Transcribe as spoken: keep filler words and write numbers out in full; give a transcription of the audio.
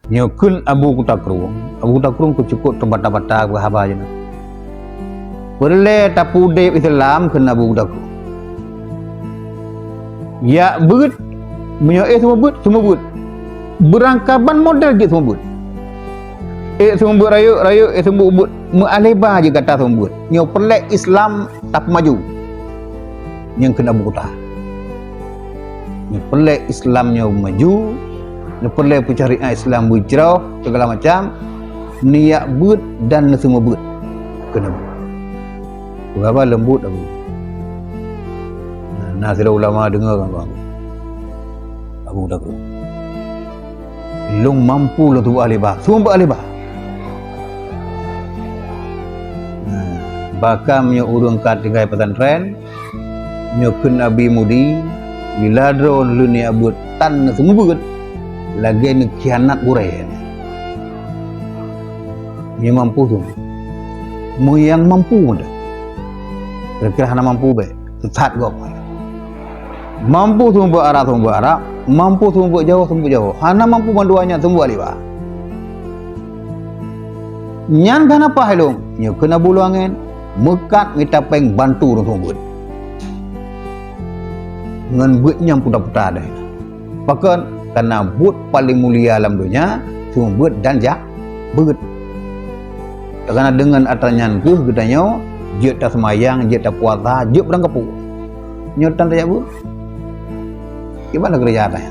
Nyoe kheun Abu Kuta Krueng. Abu Kuta Krueng keu cukôp teubata-bata keu haba jinoe. Peureulée tapeudeb Islam kheun Abu Kuta Krueng. Jak beuet, meunyoe éh seumeubeuet, seumeubeuet. Beurangkaban model jeuet seumeubeuet. Éh seumeubeuet rayeuk, rayeuk éh seumeubeuet, meualéba jeuet gata seumeubeuet. Nyoe peureulée Islam tapeumaju. Nyang kheun Abu Kuta. Nyoe peureulée Islam nyoe maju, nyoe peureulée peusyariat Islam beujroh segala macam, neujak beuet dan neuseumeubeuet keu Nabi. Peugah leumbot Abu. Nah, na sidroe ulama deungoe kan Abu. Abu Kuta Krueng. Lôn mampu lôn seumeubeuet aléba. Seumeubeuet aléba. Nah, bahkan meunyoe ureuëng ka tinggai pesantren, nyoe kheun Abi Mudi, bila droe lôn jak beuet tan neuseumeubeuet, lagée neukhianat gurée. Nyoe mampu tu. Meunyoe nyang mampu meunan. Kira-kira hana mampu bék, seusat gob. Mampu seumeubeuet Arab, seumeubeuet Arab. Mampu seumeubeuet Jawoe, seumeubeuet Jawoe. Hana mampu mandua nyan, seumeubeuet aléba. Nyan ka na paih lôn, nyoe kheun Abu Luwangen, meukat mita péng bantu ureuëng seumeubeuet. Ngon beuet nyang puta-puta deh. Pakon? Kareuna buet paleng mulia lam donya, seumeubeuet dan jak beuet. Kareuna deungon atra nyan kheueh geutanyoe jeuet taseumayang, jeuet tapuasa, jeuet beurangkapeue. Nyoe tan tajak beuet. Kiban keureuja atra nyan?